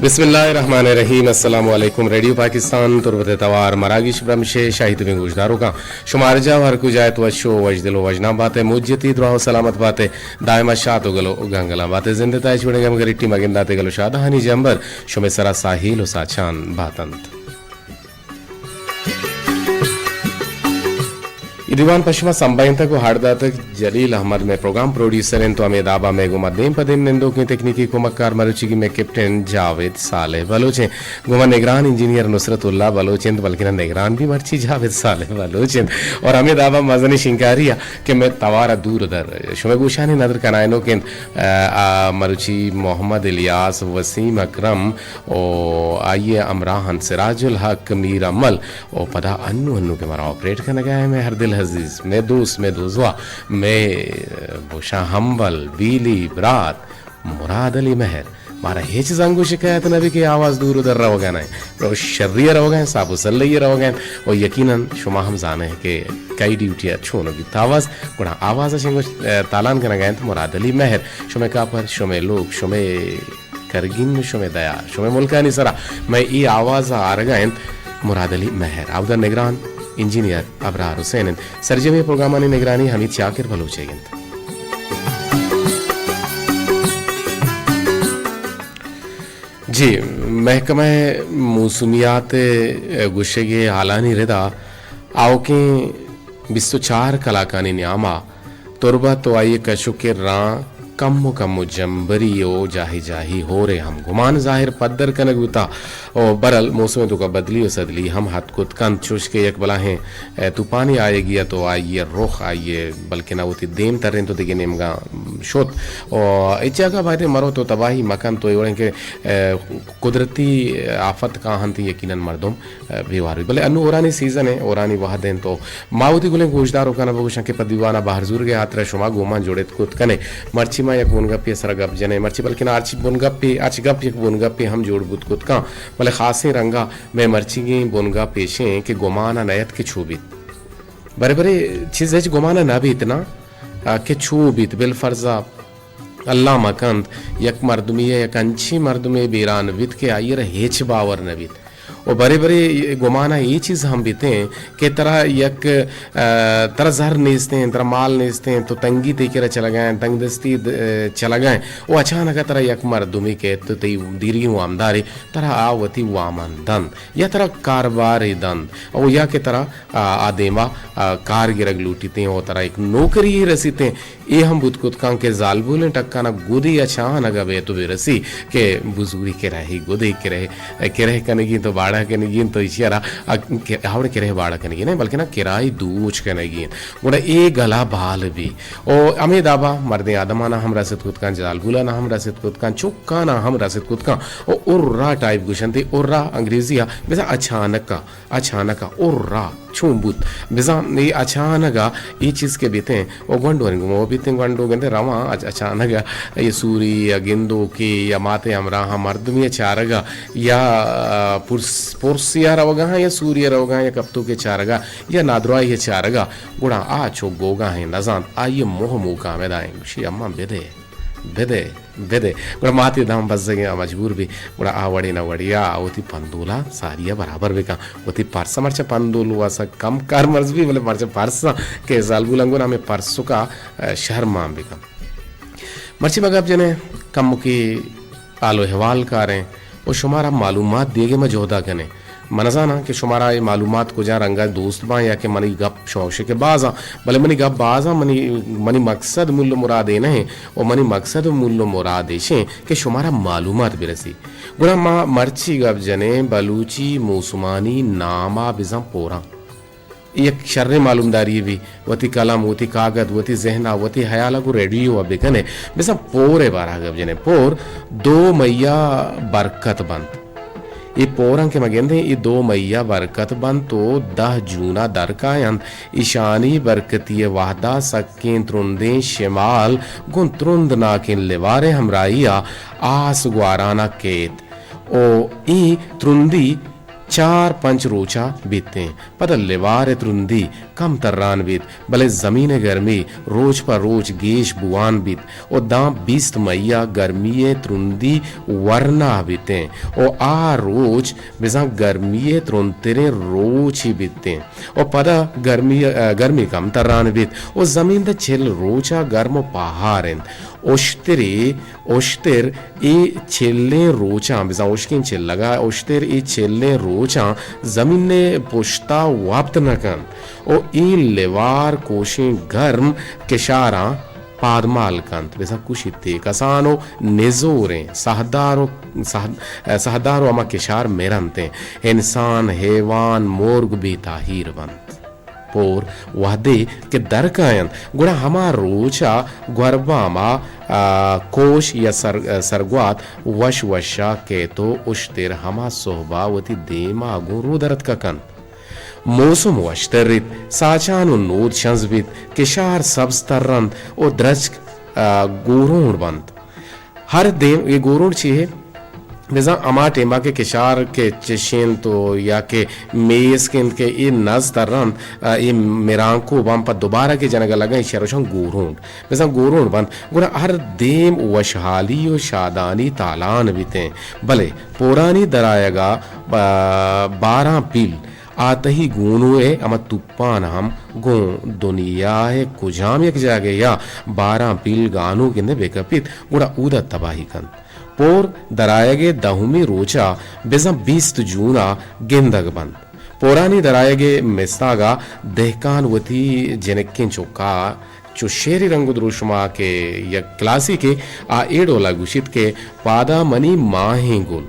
بسم اللہ الرحمن الرحیم۔ السلام علیکم۔ ریڈیو پاکستان تربت ءِ توار مراگش برمش ءِ شاہی تبیں گوشداروکاں، شما ہر جاہ و ہر کجا ات وش و وشدل و وشنام بات ئے، موجتی دراہ و سلامت بات ئے، دائما شات و گل و گنگلاں بات ئے۔ زند ءِ تہا ہچ وڑیں گم گریٹی مگندات ئے، گل و شادہانی جمبر شمے سرا ساہیل و ساچان باتنت۔ اے دیوان پہ شما سمبھینتگ و ہاڑ داتگ۔ جلیل احمد مئے پروگرام پروڈیوسر انت و ہمے دابا مئے گوما دیم پہ دیم نندوکیں تکنیکی کمکار مروچیگی مئے کیپٹن جاوید صالح بلوچ انت۔ گوما نگران انجینئر نصرت اللہ بلوچ انت، بلکنا نگران بھی مرچی جاوید صالح بلوچ انت۔ اور ہمے دابا مزنیں شنگکاری ءَ کہ مئے توار ءَ دور در شمئے گوشانی ندر کنائینوک انت، آ، آ، مروچی محمد الیاس، وسیم اکرم و آئی ءِ ہمراہ انت سراج الحق، میر امل و پدا انو انو کہ مارا آپریٹ کنگا ہے مئے ہر دل عزیز، مئے دوست، مئے دوزواہ، مئے گوشاں ہمبل، بیلی، برات، مراد علی مہر۔ مارا ہچ زنگ و شکایت نہ بی کہ آواز دور و در روگا نہ انت، رو شری ءَ روگا انت، ساپ و سلئی ءَ روگا انت۔ و یقیناً شما ہم زانئے کہ کئی ڈیوٹی ءَ چون بیت آواز، گڑا آواز ءَ شنگ و، اه، تالان کنگا انت مراد علی مہر۔ شمئے کاپر، شمئے لوگ، شمئے کرگین، شمئے دیا، شمئے ملکانی سرا مئے اے آواز ءَ آرگا انت مراد علی مہر۔ آودا نگران انجینئر ابرار حسین انت۔ سرجمیں پروگرامانی نگرانی حمید شاکر بلوچ ئیگ انت۔ جی، محکمہ موسمیات ءِ گوشگ ءِ حالانی ردا آؤکیں بیست و چار کلاکانی نیاما تربت و آئی ءِ کش و کراں کم و کم و جمبری و جاہی جاہی ہورے ہم گمان ظاہر پدر کنگ بوتا و برل موسم ءِ توکا بدلی و سدلی ہم ہت کت کنت، چوش کہ یک بلاہیں، اے، توپانے آیگی ات و آئی ءِ رخ آئی ءِ بلکنا وتی دیم ترینت و دگہ نیمگا شت و اے جاگہ بایدیں مروت و تباہی مکنت و اے وڑیں کہ، اے، قدرتی آفت کاہنت یقیناً مردم بیوار بیت۔ بلے انوں ہورانی سیزن انت، ہورانی وہد انت، تو ما وتی گلیں گوشداروکانا بگوشاں کہ پہ دیوانا بہر زورگے ہاترا شما گوما جڑت کت کنے۔ مرچی ما یک بنگپے سرا گپ جنیں، مرچی بلکنا ہرچی بنگپے، ہرچ گپ یک بنگپے ہم جوڑ بوت کت کن، بلے خاصیں رنگا مئے مرچیگیں بنگپ ایشیں کہ گمانا نہ ات کہ چو بیت۔ برے برے چیز ہچ گمانا نہ بیت نا، آ، کہ چو بیت، بالفرض اللہ مکنت، یک مردمے یا یک انچیں مردمے بیران بیت کہ آئی را ہچ باور نہ بیت۔ و برے برے گمانا اے چیز ہم بیتیں کہ ترا یک، آ، ترا زر نیستیں، ترا مال نیستیں، تو تنگی تئی کرا چلگائیں، تنگ دستی د-، چلگائیں۔ و اچانکا ترا یک مردمے کیت تو تئی دیرگیں وامدارے، ترا آ وتی وامان دنت یا ترا کاربارے دنت، و یا کہ ترا، آ، آ دیما، آ، کار گرگ لوٹیتیں و ترا یک نوکری رسیتیں۔ اے ہم بوت کت کن کہ زالبولیں ٹکانا گدے اچانکا بیت و برسی کہ بزوری کرہی گدے کرہ، کرہ کنگی انت و باڑا کنگی انت و ایشی را ا-، کہ-، ہاوڑے کرہ باڑا کنگی نہ، بلکنا کرای دوچ کنگی انت۔ گڑا اے گلا بال بی۔ و ہمے دابا مردیں آدمانا ہم رست کت کن، زالبولانا ہم رست کت کن، چکانا ہم رست کت کن۔ و ارا ٹائپ گوشنت، ارا انگریزیا بزاں اچانکا۔ اچانکا ارا چون بوت؟ بزاں اے اچانکا اے چیز کہ بیتیں، و گونڈوانی گوما بیتیں، گونڈو گندے رواں اچ-، اچانکا اے سوری یا گندوکے یا ماتے ہمراہاں مردمے چارگا یا، آ، پرس-، پرسیا روگا ہاں یا سوریا روگا ہاں یا کپتوکے چارگا یا نادراہی چارگا، گڑا آ چو گوگا ہیں نزانت، آئی موہ موکا ہمیدا ہیں، گوشی، اماں بدے۔ بدے، بدے۔ گڑا ماتی دام بزگیں آ مجبور بی، گڑا آ وڑے نہ وڑے آ وتی پندولا ساری ء برابر بکن۔ وتی پرس ء مرچا پندول واسا کم کارمرز بی، بلے مرچا پرس ء کہ زالبول انگو نامے پرسکا، ء، شہر مان بکن۔ مرچی ما گپ جنیں کمکی حال و احوال کاریں و شمارا معلومات دیگے ما جہدا کنیں۔ من نزاناں کہ شمارا اے معلومات کجا رنگا دوست باں یا کہ منی گپ شوشے کہ بازاں، بلے منی گپ بازاں، منی، منی مقصد مول و مراد اے نہ ایں و منی مقصد و مول و مراد ایشیں کہ شمارا معلومات برسی۔ گڑا ما مرچی گپ جنیں بلوچی موسمانی ناما بزاں پوراں۔ یک شریں معلومداری بی، وتی قلم، وتی کاگد، وتی ذہن ء، وتی حیال ء گوں ریڈیو ء بکنے۔ بزاں پور ء بارہ ء گپ جنیں۔ پور دو مئی ء برکت بنت۔ اے پوراں کہ ما گندیں، اے دو مئی ء برکت بنت و دہ جون ء در کاینت۔ ایشانی برکتی ء وہد ء سکیں ترندیں شمال گوں ترندناکیں لیواریں ہمراہی ء آس گواران ء کیت و اے ترندی چار پنچ روچا بیتیں۔ پدا لیوار ءِ ترندی کم تران بیت، بلے زمین ءِ گرمی روچ پہ روچ گیش بوان بیت ءُ داں بیست مئی ءَ گرمی ءِ ترندی ورنا بیتیں ءُ آ روچ بزاں گرمی ءِ ترندتریں روچے بیتیں ءُ پدا گرمی، گرمی کم تران بیت ءُ زمین داں چل روچا گرم ءُ پاہار انت۔ اشترے اشتر اے چلیں روچاں، بزاں اشکیں چلگا اشتر اے چلیں روچاں زمین ءِ پشتا وپت نہ کنت ءُ اے لیوار کوشیں گرم کشاراں پادمال کنت، بزاں کشیت ءُ کسان ءُ نزوریں سہدار ءُ سہد-، سہدار ءُ ہما کشار مرنت ءُ انسان، حیوان، مرگ بے تاہیر بنت۔ پور وہدے کہ در کاینت، گڑا ہما روچ ءَ گوربام ءَ، آ، کوش یا سر-، سرگوات وش وش ءَ کیت ءُ اشتر ہما سہب ءَ وتی دیم ءَ گوں رودرتک کنت۔ موسم وشتر ایت، ساچان ءُ نود شنز بیت، کشار سبز ترنت ءُ درچک، آ، گورونڈ بنت۔ ہر دیم اے گورونڈ چی ہے؟ بزاں ہما ٹیما کہ کشار کہ چشینت ءُ یا کہ میسک انت کہ اے نز ترنت، آ، اے مرانکوباں پہ دوبارہ کہ جنگ ءَ لگاں، ایشی ءَ روشاں گورونڈ۔ بزاں گورونڈ بنت، گڑا ہر دیم وشحالی ءُ شادانی تالان بیتیں۔ بلے پورانی درآیگ ءَ، آ، باراں پیل آ تہی گونو ءِ ہما توپان ہم گوں دنیا ءِ کجام یک جاگہے ءَ باراں پیل گانو گندے بہ کپیت، گڑا اود ءَ تباہی کنت۔ پور درآیگ ءِ دہمی روچ ءَ بزاں بیست جون ءَ گندگ بنت۔ پورانی درآیگ ءِ مستاگ ءَ دہکان وتی جنکیں چک ءَ چو شعری رنگ ءُ دروشم ءَ کہ یک کلاسیکے، آ اے ڈول ءَ گوشیت کہ پادا منی ماہیں گل،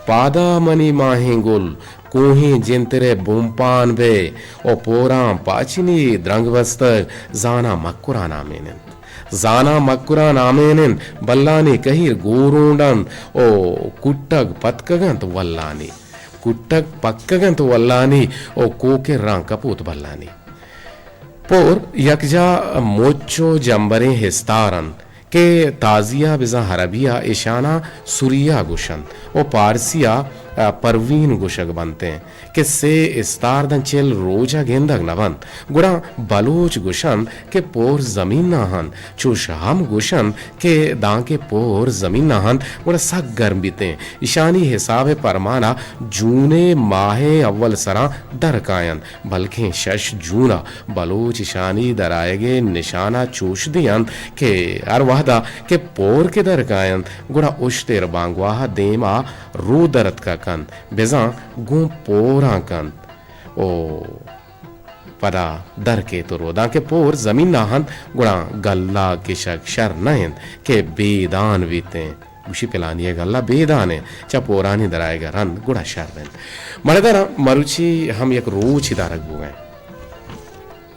پادا منی ماہیں گل، کوہیں جنتر ءِ بمپان بئے ءُ پوراں پاچنی درنگ بستگ، زاناں مکران آمین انت۔ زاناں مکران آمین انت، بلانی کہیر گورونڈ انت ءُ کٹگ پتکگ انت ولانی۔ کٹگ پکگ انت ولانی ءُ کوکراں کپوت بلانی۔ پور یکجا مچ ءُ جمبریں ہستار انت کہ تازی ءَ بزاں عربی ءَ ایشاناں سوریا گوشنت ءُ پارسی ءَ، آ، پروین گوشگ بنت انت کہ سے استار داں چل روچ ءَ گندگ نہ بنت، گڑا بلوچ گوشنت کہ پور زمین ءَ انت، چوش ہم گوشنت کہ دانکہ پور زمین ءَ انت، گڑا سک گرم بیتیں۔ ایشانی حساب ءِ پرمان ءَ جون ءِ ماہ ءِ اول سراں در کاینت، بلکیں شش جون ءَ بلوچ ایشانی درآیگ ءِ نشان ءَ چوش دینت کہ ہر وہد ءَ کہ پور کہ در کاینت، گڑا اشتر بانگواہ ءَ دیم ءَ رو درتک کنت، بزاں گوں پوراں کنت ءُ پدا در کیت ءُ رو دانکہ پور زمین ءَ انت، گڑا گلہ کشگ شر نہ انت کہ بیدان بیتیں۔ گوشی پلانی ءِ گلہ بیدان انت، چہ پورانی درآیگ ءَ رند گڑا شر انت۔ مڑداراں مروچی ہم یک روچے دارگ بوگ ءَ انت۔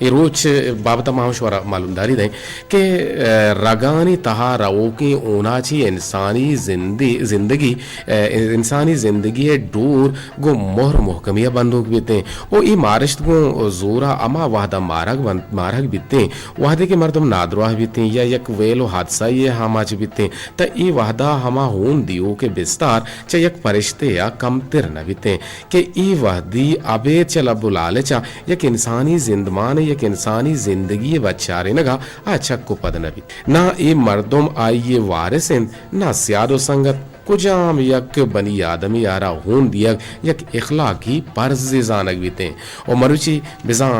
اے روچ بابت ءَ ما ہم شمارا معلومداری دئیں کہ، آ، رگانی تہا روکیں ہوناچی انسانی زندی-، زندگی، آ، انسانی زندگی ءِ ڈور گوں مہر ءُ مہکمی ءَ بندوک بیتیں ءُ اے مارشت گوں زور ءَ ہما وہد ءَ مارگ بنت، مارگ بیتیں، وہدے کہ مردم نادراہ بیتیں یا یک ویل ءُ حادثہ یے آماچ بیتیں، تہ اے وہد ءَ ہما ہون دیوک ءِ بستار چہ یک پرشتے ءَ کمتر نہ بیتیں کہ اے وہدی ابید چہ لب ءُ لالچ ءَ یک انسانی زندمان ءِ، یک انسانی زندگی ءِ بچارینگ ءَ آ چک ءُ پد نہ بیت۔ ناں اے مردم آئی ءِ وارث انت، ناں سیاد ءُ سنگت۔ کجام یک بنی آدمے ءَ را ہون دیگ یک اخلاقی پرزے زانگ بیتیں۔ ءُ مروچی بزاں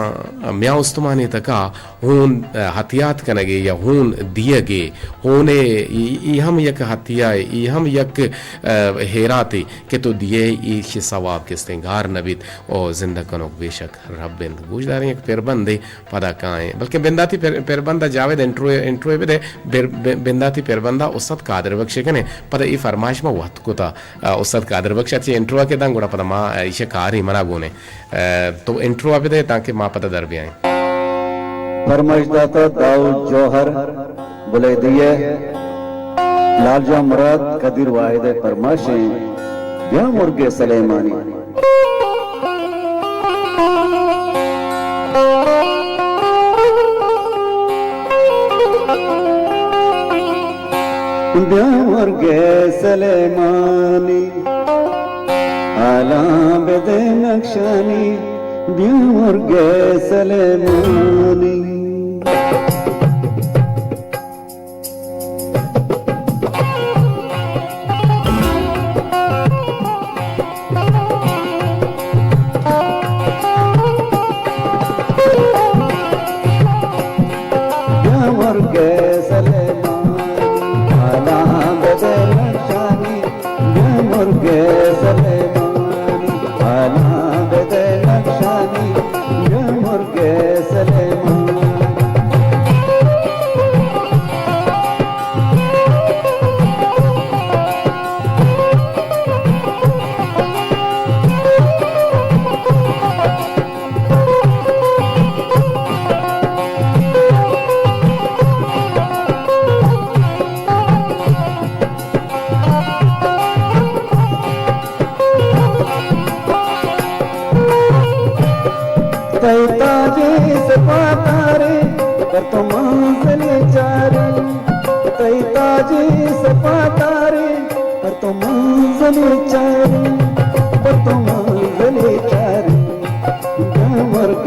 میاں استمانی تک ءَ ہون، آ، احتیاط کنگ ءِ یا ہون دیگ ءِ، ہون ءِ، ای، ای ہم یک ہتیہ ءِ، ای ہم یک، آ، ہیراتے کہ تو دیئے، ایشی ثواب کستیں گار نہ بیت۔ ءُ زندگ کنوک بے شک رب انت۔ گوشداریں یک پربندے پدا کائیں۔ بلکیں بنداتی پر-، پربند ءَ جاوید انٹرو، انٹرو بدے، بر-، ب-، بنداتی پربند ءَ استاد قادر بخش ءَ کنیں۔ پدا اے فرمائش ما وت کتا، آ، استاد قادر بخش ءَ چہ انٹرو ءَ کہ داں گڑا پدا ما، آ، ایشی ءَ کاریں منا گونیں۔ آ، تو انٹرو ءَ بدے تانکہ ما پدا در بیائیں۔ فرمائش داتا داؤد جوہر بلیدی ءَ، لال جان مراد قدیر واحد ءِ فرمائش ایں، بیا مرگ سلیمانی۔ بیا مرگ سلیمانی، حالاں بدے نقشانی، بیا مرگ سلیمانی۔ بیا مرگ سلیمانی، حالاں بدے نقشانی، بیا مرگ سلیمانی، حالاں بدے نقشانی، بیا مرگ سلیمانی۔ تئی تاجی سپاتارے، پر تو منزلی چارے۔ تئی تاجی سپاتارے، پر تو منزلی چارے، پر تو منزلی چارے۔ بیا مرگ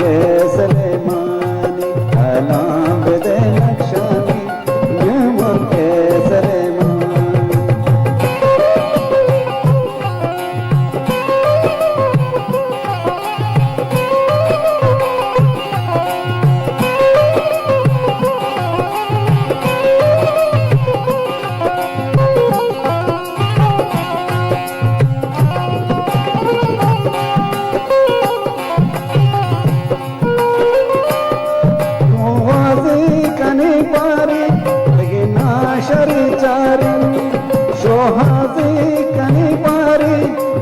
سلیمانی، حالاں بدے نقشانی، بیا مرگ سلیمانی۔ شوہازی کنی باری، بگی ناشری چاری۔ شوہازی کنی باری،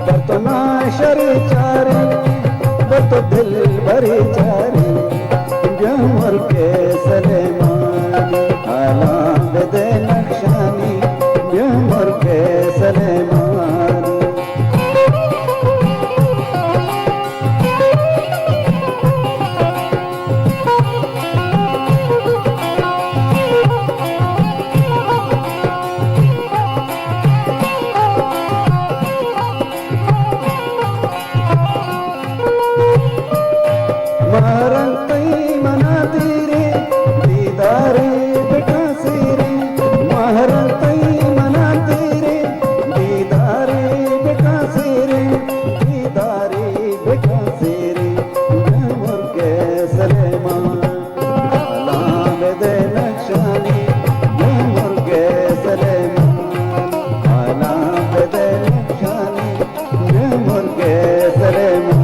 بر تو ناشری چاری، بر تو دلبری چاری۔ بیا مرگ سلیمانی، حالاں بدے نقشانی، بیا مرگ سلیمانی۔ مہرنگ تئی منا دیرے، دیدارے بکاں سیرے۔ مہرنگ تئی منا دیرے، دیدارے بکاں سیرے، دیدارے بکاں سیرے۔ بیا مرگ سلیمان، حالاں بدے نقشانی، بیا مرگ سلیمان، حالاں بدے نقشانی، بیا مرگ سلیمان۔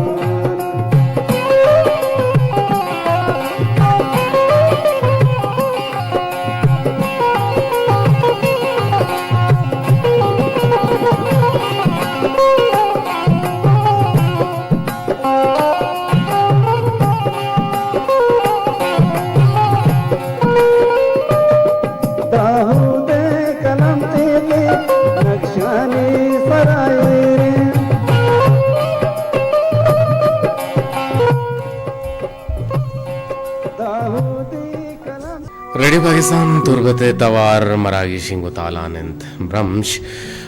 داہودے کلم تیغے نقشانی سرا ایریں۔ داہودے کلم۔ ریڈیو پاکستان تربت ءِ توار مراگش انگو تالان انت۔ برمش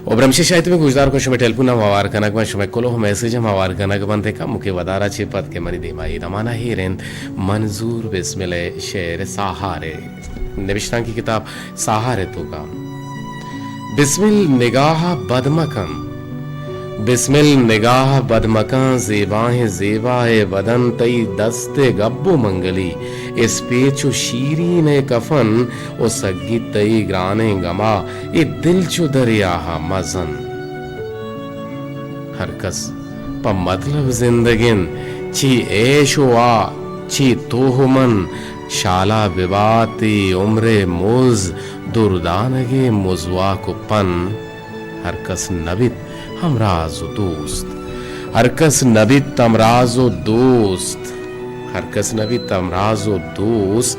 و برمش ءِ شاہیت میں گوشدار کن، شمئے ٹیلیفون ہم ہوار کنگ بنت، شمئے کلوہ میسج ہم ہوار کنگ بنت۔ کمکے ودار ءَ چہ پد کہ منی دیما اے دمان ءَ ایر انت منظور بسمل ءِ شعر ساہار ءِ نبشتانکی کتاب ساہار ءِ توکا۔ بسمل نگاہ بد مکن، بسمل نگاہ بد مکن، زیبائیں زیبائے بدن، تئی دست ءِ گب و منگلی، اسپیت چو شیرین ءِ کفن و سگی تئی گرانیں گما، اے دل چو دریا ءَ مزن۔ ہر کس پہ مطلب زندگ انت، چی عیش و آ، چی تو و من، شالا ببات اے عمر ءِ مز، دردانگ ءِ مزواک و پن۔ ہر کس نہ بیت ہمراز و دوست، ہر کس نہ بیت ہمراز و دوست، ہر کس نہ بیت ہمراز و دوست،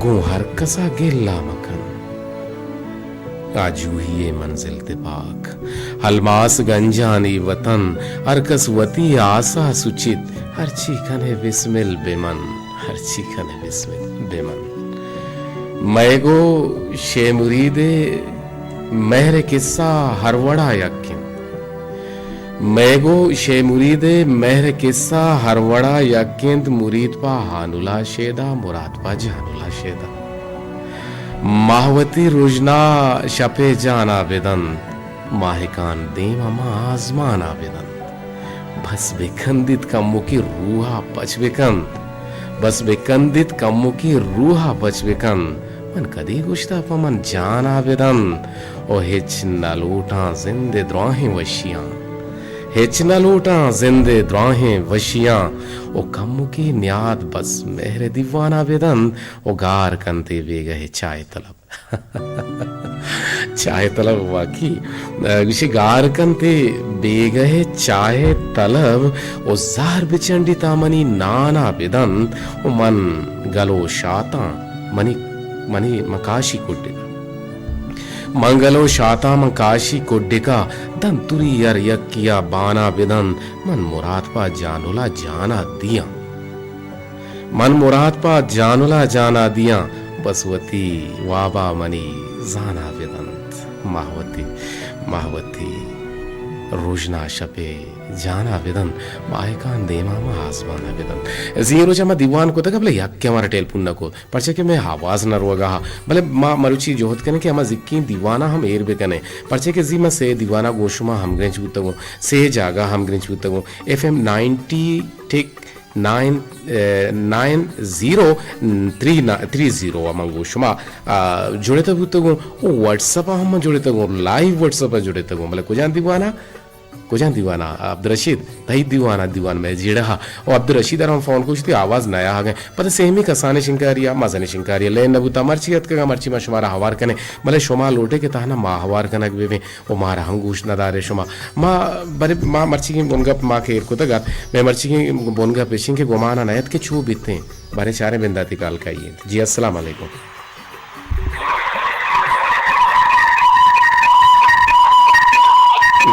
گوں ہر کس ءَ گلہ مکن۔ آجوئی ءِ منزل تپاک، الماس گنجانی وطن، ہر کس وتی آس ءَ سچیت، ہرچی کن ئے بسمل بہ من، ہرچی کن ئے بسمل بہ من۔ مئے گوں شے مرید ءِ مہر ءِ قصہ ہر وڑا یک انت۔ مئے گوں شے مرید ءِ مہر ءِ کسہ ہر وڑا یک انت، مرید پہ ہانل ءَ شیدا، مراد پہ جانل ءَ شیدا۔ ماہوتی رژنا شپ ءِ جان ءَ بدنت، ماہکان دیم ءَ ماں آزمان ءَ بدنت۔ بس بکندیت کموکی روح ءَ پچ بکنت، بس بکندیت کموکی روح ءَ پچ بکنت۔ من کدی گوشتہ پہ من جان ءَ بدنت، او ہچ نہ لوٹاں زند ءِ دراہیں وشیاں، ہچ نہ لوٹاں زند ءِ دراہیں وشیاں، او کموکی نیاد بس مہر ءِ دیوان ءَ بدنت، او گار کنت اے بیگہ ءِ چاہ ءِ طلب۔ چاہ ءِ طلب واقعی، ء، گوشی گار کنت اے بیگہ ءِ چاہ ءِ طلب، او زہر بچنڈیت آ منی نان ءَ بدنت، او من گل و شاتاں منی، منی مکاشی کڈگا۔ من گل و شاتاں من کاشی کڈگا، دنتری ہر یکیا بان ءَ بدنت، من مراد پہ جانل ءَ جان ءَ دیاں۔ من مراد پہ جانل ءَ جان ءَ دیاں، بس وتی واب ءَ منی زان ءَ بدنت۔ ماہوتی، ماہوتی، رژنا شپ ءِ جان ءَ بدنت، ماہکان دیم ءَ ماں آزمان ءَ بدنت۔ زی روچ ءَ ما دیوان کتگ، بلے یکے ءَ مارا ٹیلیفون نہ کت، پرچا کہ مئے آواز نہ روگ ءَ، بلے ما مروچی جہد کنیں کہ ہما زکیں دیوان ءَ ہم ایر بکنیں، پرچا کہ زی ما سے دیوان ءَ گوں شما ہمگرنچ بوتگوں، سے جاگہ ہمگرنچ بوتگوں، ایف ایم نائنٹی ٹک نائن، اے، نائن زیرو تھری نا-، تھری زیرو ءَ من گوں شما، آ، جڑتہ بوتگوں، او واٹس اپ ءَ ہم من جڑتگوں، لائیو واٹس اپ ءَ جڑتگوں، بلے کجام دیوان ءَ؟ کجام دیوان ءَ؟ عبدالرشید، تئی دیوان ءَ، دیوان مئے جیڑہ ءَ۔ او عبدالرشید ءَ را من فون کشتی، آواز نیا آگئے۔ پدا سیمی کسانیں شنکاری ءَ، مزنیں شنکاری ءَ، لین نہ بوتا، مرچی اتکگا، مرچی ما شمارا ہوار کنیں، بلے شما لوٹے کہ تہنا ما ہوار کنگ بہ بیں۔ و مارا ہم گوش ندارے شما۔ ما برے، ما مرچیگیں بنگپ ما کہ ایر کتگ ات، مئے مرچیگیں بنگپ اش انت کہ گمان ءَ نہ ات کہ چو بیتیں۔ برے چاریں بنداتی کال کائی انت۔ جی، السلام علیکم۔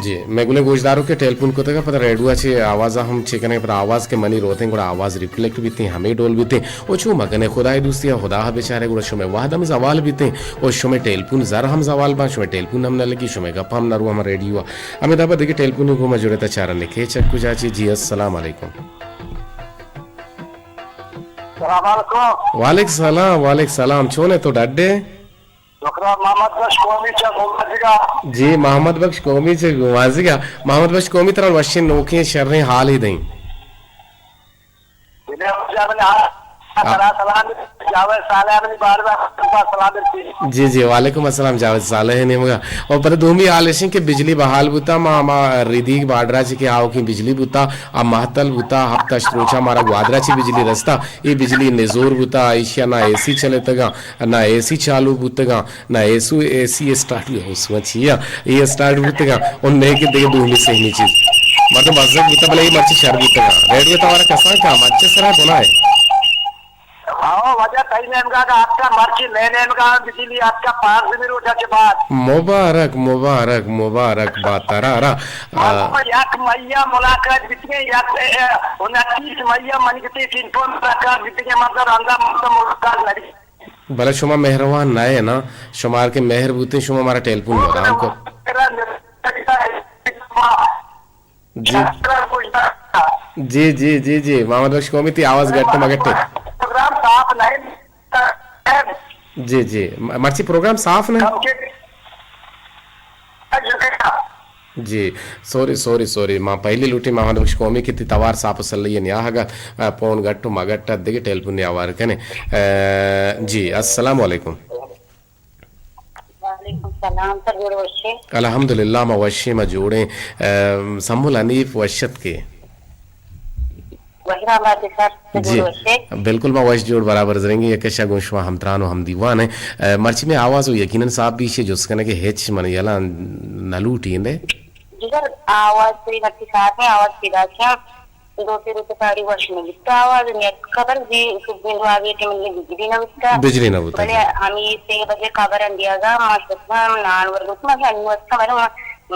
جی، مئے گلیں گوشداروک کہ ٹیلیفون کتگ ءَ پدا ریڈیو ءَ چہ آواز ءَ ہم چے کنگ ءَ پدا آواز کہ منی روتیں گڑا آواز ریفلیکٹ بیتیں ہمے ڈول بیتیں۔ و چو مکنے خدائے دوستی ءَ خدا ءَ بچارے گڑا شمئے وہد ہم زوال بیتیں و شمئے ٹیلیفون زر ہم زوال باں، شمئے ٹیلیفون ہم نہ لگی، شمئے گپ ہم نہ رو ہما ریڈیو ءَ۔ ہمے دابا دگہ ٹیلیفون گوں ما جڑتا چارنے کہ چک کجا چی۔ جی السلام علیکم۔ السلام علیکم۔ وعلیکم سلام، وعلیکم سلام۔ چون ئے تو ڈڈ ئے؟ شکر محمد بخش قومی چہ گومازگا۔ جی محمد بخش قومی چہ گومازگا۔ محمد بخش قومی ترا وشیں نوکیں شریں حالے دیں۔ جاوید صالح منی بارگا سلام برسی۔ جی جی، وعلیکم السلام جاوید صالح نیمگا۔ اور پدا دومی حال اشیں کہ بجلی بحال بوتا، ما، ما ریدیگ بارڈرا چی کہ آوکیں بجلی بوتا، آ مہتل بوتا، ہفت ہشت روچا مارا گوادرا چی بجلی رستا، اے بجلی نزور بوتا، ایشیا نہ اے سی چلتگا، نہ اے سی چالو بوتگا، نہ اے سی، اے سی اسٹارٹ بی، اے سی چیا، اے اسٹارٹ بوتگا، اور نئے کہ دگہ دومی سیمی چیز۔ مردم بزگ بوتا، بلے اے مرچی شر بوتگا۔ ریڈیو توارا کسان کا، مچے سرا گناہ ہے۔ ہاں، واجہ تئی نیمگا کا آتکا مرچی، مئے نیمگا بجلی آتکا پانزدمی روچا چہ بعد۔ مبارک، مبارک، مبارک با ترا را۔ آ، یک مئیا ملاقات بیتگیں، یک، اے، اے، انتیس مئیا منی کتی ٹیلیفون ملاقات بیتگیں، مطلب، انگا مطلب ملاقات نبی۔ بلے شما مہروان نہ ئے نا، شمار کہ مہر بوتیں، شما مارا ٹیلیفون مدام کو۔ جی۔ جی، جی، جی، جی، محمد بخش قومی، تی آواز گٹ مگٹ۔ پروگرام صاف نہیں۔ جی، جی، م-، مرچی پروگرام صاف نہیں۔ جی، سوری، سوری، سوری، ما پہلی لوٹی محمد بخش قومی کہ تی توار صاف و سلئی نیاہگا، آ، پون گٹ و مگٹ دگہ ٹیلیفون آوار کنے۔ آ، جی، السلام علیکم۔ وعلیکم السلام، سر جوڑ وشے؟ الحمدللہ، ما وشیں، ما جوڑیں۔ آ، سمول حنیف وشت کے؟ وشرام بات سر، سر جی، جوڑ وشے؟ بالکل ما وش جوڑ برابر زرنگی، یک شا گوں شما ہمتران و ہمدیوان ہیں۔ آ، مرچی میں آواز و یقیناً صاحب بھی شے جس کنے کہ ہچ من یلا نہ لوٹی اندے۔ جی سر، آواز سے مرچی صاحب میں آواز پیدا کیا۔ دو سے روچ ساری وش نہ بیتا آواز، نیٹ خبر دی، سبین واگے ٹیم میں بجلی نہ بیتا۔ بجلی نہ بیتا، بلے جی۔ ہمیں سے بجے خبر اندیا گا، ما شکنا نان ورگوت ما ہنی وقت خبر ما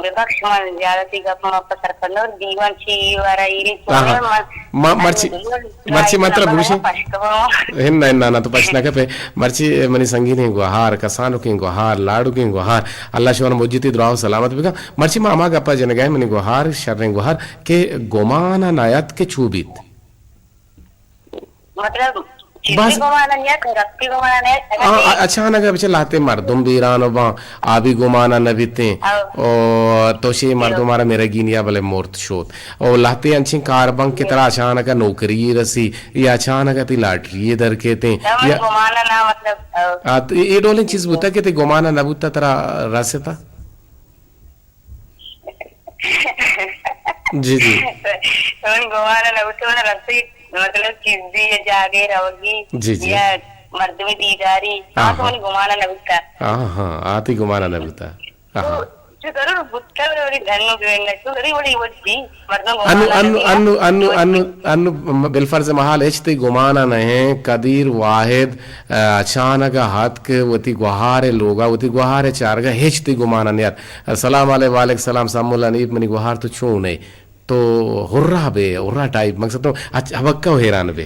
ببخش، من زیادتی گپ ما پسر کنور دیوان چی وارا ایری آہا۔ چونر من ما-، مرچی، الحمدللہ، مرچی من ترا بگوشی۔ پشت بو۔ ہن، ہن، نہ، نہ، تو پشت نہ کپے۔ مرچی منی سنگینیں گوہار، کسانکیں گوہار، لاڈکیں گوہار، اللہ شمار مجتی دراہ و سلامت بکن۔ مرچی ما ہما گپا جنگائیں منی گوہار، شریں گوہار، کہ گمان نیت کہ چو بیت۔ مطلب، چیزی بس۔ گمان نیت، ربطی گمان نیت، اگر آ، نہیں۔ آ، اچانک بچے لہتے مردم بیران و باں، آبی گمان نہ بیتیں۔ او۔ او، تو شی مردم مارا میرا گینیا بلے مرت شوت۔ او لہتے انچیں کار بن کہ ترا اچانک نوکری رسی، یا اچانک تی لاٹری در کیتیں۔ تم یا گمان نہ، مطلب، او۔ آ، ت-، اے ڈولیں چیز بوتا کہ تی گمان نہ بوتا ترا رستا؟ جی، جی۔ من گمان نہ بوتگ، من رسیت، مطلب، چیزی یا جاگے روگی جی، جی۔ یا مردمی دیداری، ہاں، آ تو ہاں۔ من گمان نہ بوتا۔ ہاں، ہاں، آتی گمان نہ بوتا۔ ہاں، تو، ہاں۔ تو ضرور بوتا، ولی دھنو گوین نہ، تو ضرور ولی وڈی، مردم گمان انو، نہ انو، بوتا۔ انو، انو، انو، انو، بالفرض محال ہچ تی گمان نہ ہیں، قدیر واحد، ا، اچانک ء اتک وتی گوہار ء لوگ ء، وتی گوہار ء چارگ ء، ہچ تئی گمان ء نیات۔ السلام علیکم، وعلیکم السلام، سمل حنیف، منی گوہار تو چون ئے؟ تو ہرا بے، ہرا ٹائپ، مقصد تو اچ-، ہبکہ و حیران بے۔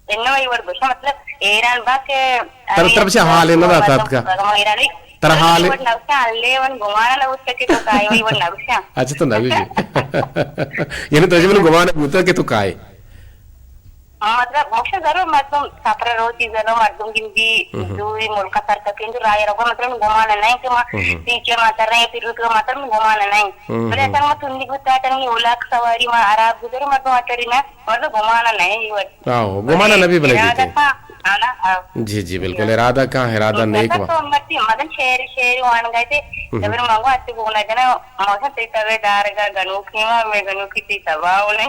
انو ای وڑ گوشا، مطلب، حیران با کہ تر-، ترا بچہ حال نہ داتا اتکا۔ ترا حال وڑ نہ اتکا، لے ون گمان نہ اتکا کہ تو کائے، وڑ نہ اتکا۔ اچھا، تو نہ بی۔ یعنی تو جب گمان بوتا کہ تو کائے۔ مطلب، مخشہ ضرور مردم سفر روتی، ضرور مردم گندی دوری ملک سر کپین تو رائے رکھو، مطلب، گمان نہیں کہ ما پیچھے ما تر رہے، پھر رکو، مطلب، گمان نہیں۔ بلے اصل ما تندی گتا، تنگی اولاک سواری ما عرب گزر، مردم اتری نا، مطلب، گمان نہیں، یہ وقت۔ آہو، گمان نبی بلے ارادہ دیتے۔ کا، آنا، آ۔ جی، جی، بالکل، ارادہ کا، ارادہ نیک وا۔ تو مرتی، مدن شہر، شہر وان گئے تھے، جبر مانگو آتے گونا جنا، موسم تی تبے دارگا گنوکی ما، مئے گنوکی تی تباہ و نہ۔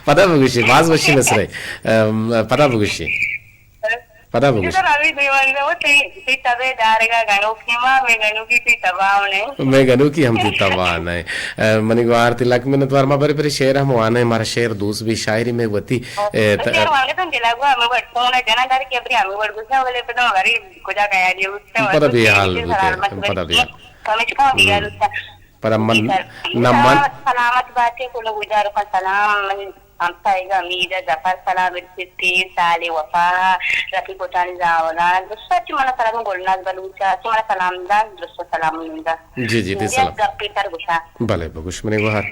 پدا بگوشی، باز وشی نسرے۔ ام، پدا بگوشی۔ پدا بگوشی۔ سر ابھی دیوان دے، وہ تی، تی تبے دارگا گنوکی ما، مئے گنوکی تی تباہ و نہ۔ مئے گنوکی ہم تی تباہ نہ۔ ام، منی گوار تی لک منت وار، ما بری بری شعر ہم وانے، مارا شعر دوست بی، شاعری میں وتی، اے، ت-، شعر وانے تو دلا گوا، ہمیں وڑ فون جنا دار کے ابھی ہمیں وڑ گزا والے پہ تو ہماری کجا گیا جی، اس سے پدا بے حال بوتے، پدا بے حال۔ کمش کھاؤں دیا لوٹا۔ پر من، جی سر۔ نہ من۔ سلامت، سلامت بات ہے، کل گزار کا سلام، من ہمسائے گا امید ہے، ظفر سلام رسیتی، سال وفا، رفیق وتانی زاولا، دوستا چی منا سلام گلناز بلوچا، چی منا سلام دان، دوستا سلام نندا۔ جی، جی، تی سلام۔ گپی تر گشا۔ بلے، بگوش منی گوہر۔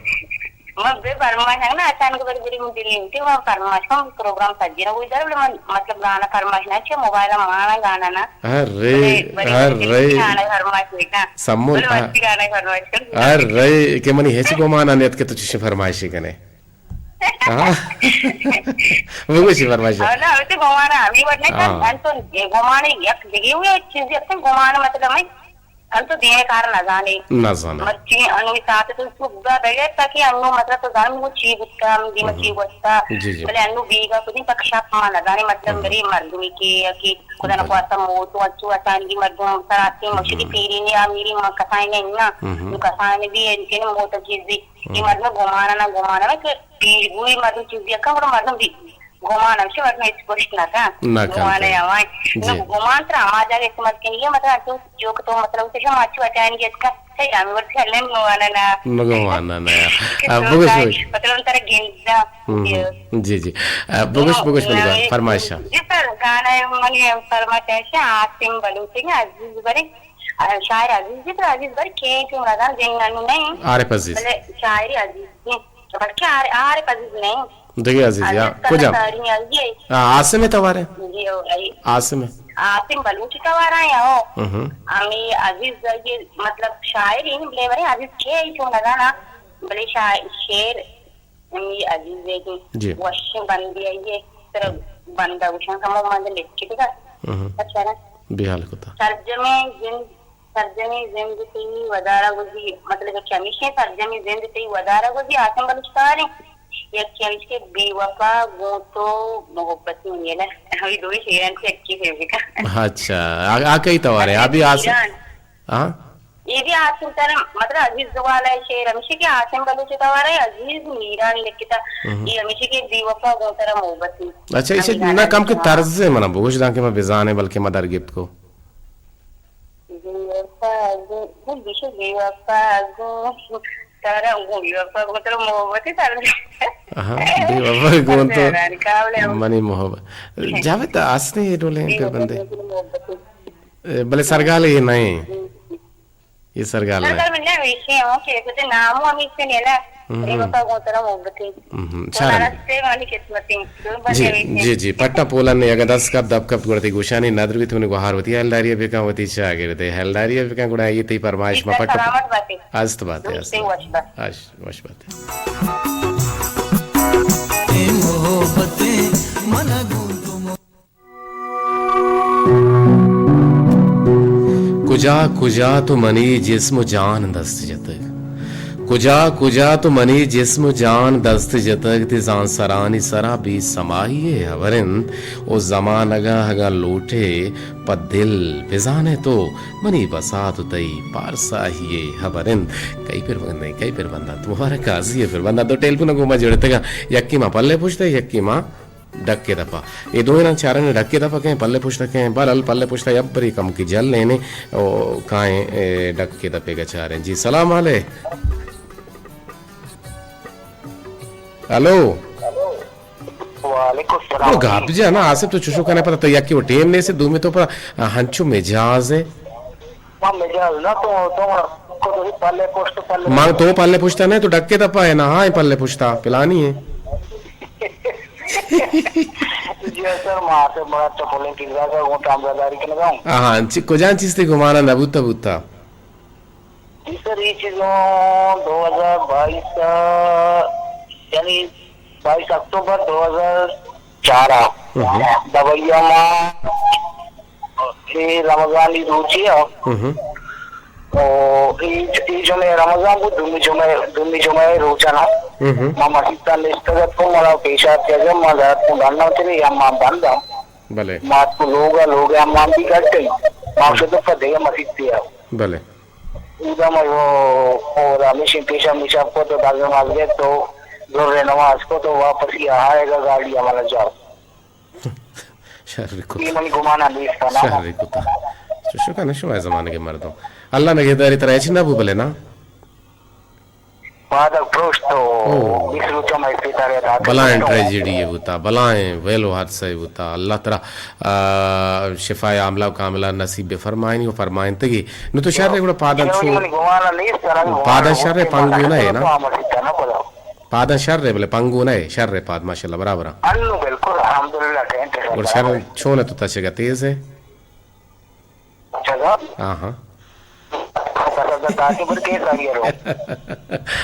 من بے فرمائش نہ، اچانک بری بری من دل نیتی، من فرمائش کم پروگرام سجی نہ، وہی در من مطلب گانا فرمائش نہ، چے موبائل مانا گانا نہ۔ ارے، بلے، بلے، ارے۔ گانا فرمائش نہ۔ سمول، بلے، ہاں۔ وتی گانا فرمائش کن۔ ارے، کہ منی ہچ گمان نہ ات کہ تو چشیں فرمائشی کنے۔ ہاں۔ بگوشی فرمائش۔ اور نہ، وتی گمان ہمی وڑ نہ، ہاں۔ انتو گمان یک دیگه ہوئے چیز، یک گمان مطلب ہے، انتو دین کار نہ زانے۔ نہ زانے۔ مرچی انوی ساعت تو صبح بغیر تاکہ انو مطلب تو زان وہ چی بوتا، ہم دیما چی بوتا۔ جی، جی۔ بلے انو بیگا کدی تک شاپ ما نہ زانے، مطلب میری مردمی کے یا کہ خدا نہ خواستہ موت و اچو اچانگی مردم سراتی مشکی تیری نے، میری ماں کسائیں نے نا، تو کسائیں نے بھی انکن موت چیز بھی۔ یہ مردم گمانا نہ گمانا کہ پیش گوئی مردم چیز بھی اکا، مردم بھی گمان ہمشہ مردم ہچ گوشت نہ کن۔ نہ کن۔ گمان ہے ہمائیں۔ جی۔ نو گمان ترا ہما جاگہ استعمال کنگی ہے، مطلب تو جو کہ تو مطلب اسے ہم اچو اچائیں گے اتکا، صحیح ہمیں ورد کر لیں گمان ہے نا۔ نو گمان ہے نا۔ کہ آ، تو بگوش، بگوش۔ مطلب ترا گندا۔ ہم، ہم۔ جی، جی۔ آ، بگوش، نو، بگوش منی نو، بات، فرمائش۔ جی سر، گانا ہے منی فرمائش ہے، عاصم بلوچ ہے، عزیز بری، آ، شاعر عزیز جی، تو عزیز بری کے کہ مرادان دین ننو نہیں۔ عارف عزیز۔ بلے شاعری عزیز جی۔ بلکہ عار-، عارف عزیز نہیں۔ دگہ عزیز، یا عزیز کجا؟ تلہ ساری عزیز۔ ہاں، عاصم توار ہے؟ جی، او، اے۔ عاصم ہے۔ عاصم بلوچ توار ہے یا ہو؟ ہم۔ ہمیں عزیز یہ مطلب شاعر ہی نہیں، بلے بلے عزیز کے ہی چون لگا نا، بلے شاعر، شعر ہمیں عزیز ہے کہ جی۔ وش بندی ہے یہ، صرف بندہ وشن کمو مند لکھ کے دیگا۔ ہم۔ اچھا نا؟ بیحال کتا۔ ترجمے زند سرجمیں زند تئی ودارا گوزی، مطلب کہ ہمیشیں سرجمیں زند تئی ودارا گوزی، عاصم بلوچ توار ایں۔ یک ہمیش کہ بے وفا گوں تو محبت منی ہے نا۔ ہمیں دوئی شعران سے اچھی فیوریٹ۔ اچھا، آ، آ کئی توار ہے؟ ابھی عاصم۔ ہاں؟ یہ بھی عاصم سر، مطلب عزیز والا ہے شعر، ہمیشہ کہ عاصم بلوچ توار ہے، عزیز میران لکھتا۔ یہ ہمیشہ کہ بے وفا گوں ترا محبت منی۔ اچھا، اسے نہ کم کے طرز ہے منا بگوش داں کہ میں بزانے بلکہ میں در گپت کو۔ بے وفا گوشے بے وفا گوں ترا، گوں بے وفا گوں ترا محبت تر۔ آہا، بے وفا گوں تو حیران کاوڑے۔ منی محبت۔ جاوید، اصل اے ڈولیں بے پھر وفا بندے۔ گوں ترا محبت۔ اے، بلے سرگال اے نہ ایں۔ اے سرگال نہ نہ۔ سر، من نہ ویشی ہوں کہ کچھ نام ہوں ہمیشہ نہیں نا۔ ہم۔ بے وفا گوں ترا محبت۔ ہم، ہم۔ خدا چارن۔ رستے والی قسمت۔ جی، جی، جی، پٹا پولن نے اگاں دست کپ دپ کپ گڑا تئی گوشانی ندر بیت، منی گوہار وتی ہیلداری بکن، وتی چاگرد ہیلداری بکن، گڑا اے تئی پرمائش ما پٹا۔ سلامت باتے۔ است باتے، است باتے۔ وش باتے۔ اش، وش باتے۔ اے محبتیں من گوں تو کجا کجا تو منی جسم و جان دست جتگ، کجا کجا تو منی جسم و جان دست جتگ، تئی زانسرانی سرا بے سماہی ءِ ہبر انت و زمانگ ءَ اگاں لوٹے پہ دل بزانئے تو منی بسات و تئی پارساہی ءِ ہبر انت۔ کئی پر بندیں، کئی پر بندات؟ مبارک قاضی ءِ پر بندات۔ دو ٹیلیفون گوں ما جڑتگاں، یکے ما پلے پشت ءَ، یکے ما ڈک ءِ دپ ءَ۔ اے دوئیناں چاریں ڈک ءِ دپ ءَ کئیں، پلے پشت ءَ کئیں، بہرحال پلے پشت ءَ یک برے کمکے جل ایں او کائیں، اے، ڈک ءِ دپ ءَ گچاریں۔ جی، سلام علیک۔ ہلو۔ وعلیکم السلام۔ تو گپ جا نا، آصف تو چشو کنے پتہ، تو یکی وہ ٹیم نے سے، دومی تو پر ہنچو مجاز ہے۔ ما مجاز نہ تو، تو کو تو پلے پشت، پلے ما تو پلے پشتا نہیں، تو ڈکے دپا ہے نا، ہاں، پلے پشتا، پلانی ہے۔ جی سر، ما سے بڑا چپولیں کردار کا وہ تامزاداری کرنے کا ہوں۔ ہاں، ہاں، چی-، کجان چیز تے گمانا نہ بوتا بوتا۔ جی سر، یہ چیزوں دو ہزار بائیس، یعنی بائیس اکتوبر دو ہزار چار، ہم۔ دبئی ما اے رمضانی روچے ءَ، ہم۔ او اے، اے جمعہ رمضان بود، دومی جمعہ، دومی جمعہ روچہ نا۔ ہم۔ ما مسیت ءَ نشتگ اتوں، منا پیش آتکگ، ما زیارت کوں ڈنّا چلے یا ما بند آں۔ بلے۔ ما اتکوں لوگ ءَ، لوگ ءِ امام بھی گڈ ایں۔ ما ہم۔ شتوں پہ دگہ مسیتے ءَ۔ بلے۔ اودا ما او، او ہمیشی پیشا میشا کو تو داغ نماز گئے تو زور نماز کو تو واپسی آئے گا گاڑی ہمارا جاؤ۔ شر کتا۔ یہ منی گمانا نیست نا۔ شر کتا۔ چشو کا نشو ہے زمانے کے مردم۔ اللہ نگہداری ترا اچ نہ بو بلے نا۔ بعد پروش تو او۔ بیس روچہ میں پیتارے داتا۔ بلائیں ٹریجڈی ہے بوتا، بلائیں ویلو حادثہ ہے بوتا۔ اللہ ترا، آ، شفای عاملہ و کاملہ نصیب بفرمائنی و فرمائنتگی۔ نو تو شر گڑا پادن چو۔ منی گمانا نیست، ترا گمانا پادن شر پنگو نہ ہے نا۔ تو آمد سیتا نہ بلا۔ پاداں شر ءَ، بلے پنگو نہ ئے، شر ءَ پاد، ماشاءاللہ، برابر آں۔ انو بالکل، الحمدللہ، ٹینٹ ءَ اور شر۔ چون ءَ تو تچگ ءَ تیز ئے؟ چگا؟ ہاں، ہاں۔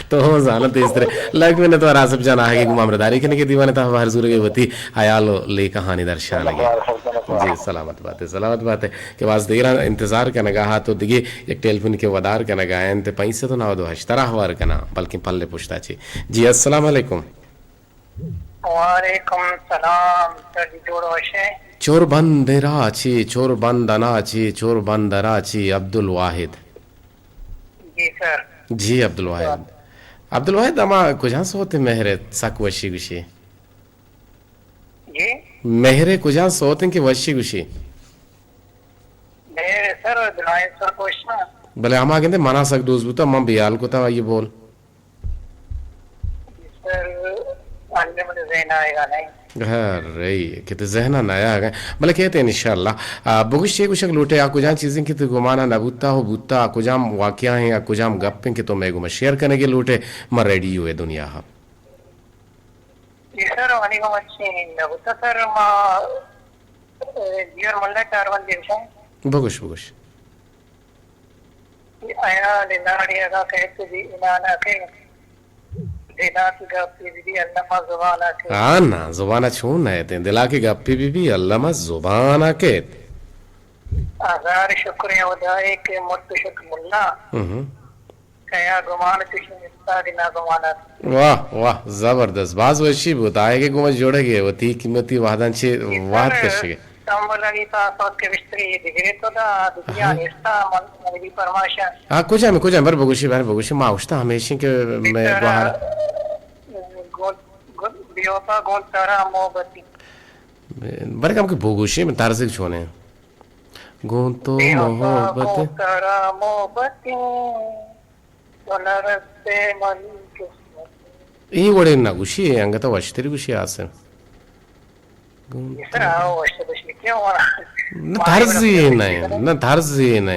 تو ہوں زاناں تیز ترے۔ لک منت وار آصف جان، آہگے گوں ہمراہداری کنگے، دیوان ءِ تہا بہر زورگے، وتی حیال و لیکہانی درشانگے۔ جی، سلامت بات ئے، سلامت بات ئے۔ کہ باز دیراں انتظار کنگا ہا تو دگہ یک ٹیلیفون کہ ودار کنگا انت، پنچ سد و نود و ہشت ترا ہوار کناں، بلکیں پلے پشتا چے۔ جی، السلام علیکم۔ وعلیکم السلام، سر جی جوڑ وش ئے؟ چور بند را چے، چور بند انا چے، چور بند را چے، عبدالواحد۔ جی سر۔ جی عبدالواحد۔ عبدالواحد، ہما کجا سوت مہر سک وشی گوشی؟ جی؟ مہر کجا سوت کہ وشی گوشی؟ مہر سر، دراہیں سر گوشاں۔ بلے ہما گندے منا سک دوست بوتا، من بیال کتا آئی بول۔ سر، انّے من ذہن آئے گا نہیں۔ ہر رہی کہ تو ذہن نہ آیا گا۔ بلے کہتے ہیں انشاءاللہ۔ آ، بگوش چے گوشگ لوٹے، آ کجام چیزیں کہ تو گمانا نہ بوتا ہو بوتا، آ کجام واقعہ ہیں، آ کجام گپ ہیں کہ تو میں گما شیئر کرنے کے لوٹے، میں ریڈیو ہے دنیا ہا۔ جی سر، منی گوما چی نہ بوتا سر، ما، اے، جیور ملا چار بند دیوشاں۔ بگوش، بگوش۔ آیا لناڑی اگا کہت جی انانا کے، دینا کی گپی بی بی علامہ زبان آ کے۔ ہاں نا، زبان چون نہ تے، دلا کی گپی بی بی علامہ زبان آ کے۔ ہزار شکر ہے خدا ہے کہ مرتشک ملا۔ ہم۔ کیا گمان چشیں استاد ناگمان است۔ واہ، واہ، زبردست۔ باز وشی بوت۔ آئے کہ گوما جوڑگے وتی قیمتی وہداں چے وہد کشگے۔ تمبل علی پاس وقت کے بشتری دگرے تو دا، دنیا ہاں۔ نیستا، من، من بھی فرمائشہ۔ ہاں، کجا میں، کجا میں، بر بگوشی، بر بگوشی، ما اوشتا ہمیشی کہ میں بہتر گوہار۔ گل، گل، بیوفا گل ترا محبتی۔ برے کم کہ بگوشی، من طرز چونے۔ گوں تو محبت، ترا محبتیں، تو نہ رستے منی قسمت۔ اے وڑیں نہ گوشی، اے انگت وشتری گوشی آسم۔ گوں تو، نہ طرزے نہ، نہ طرزے نہ۔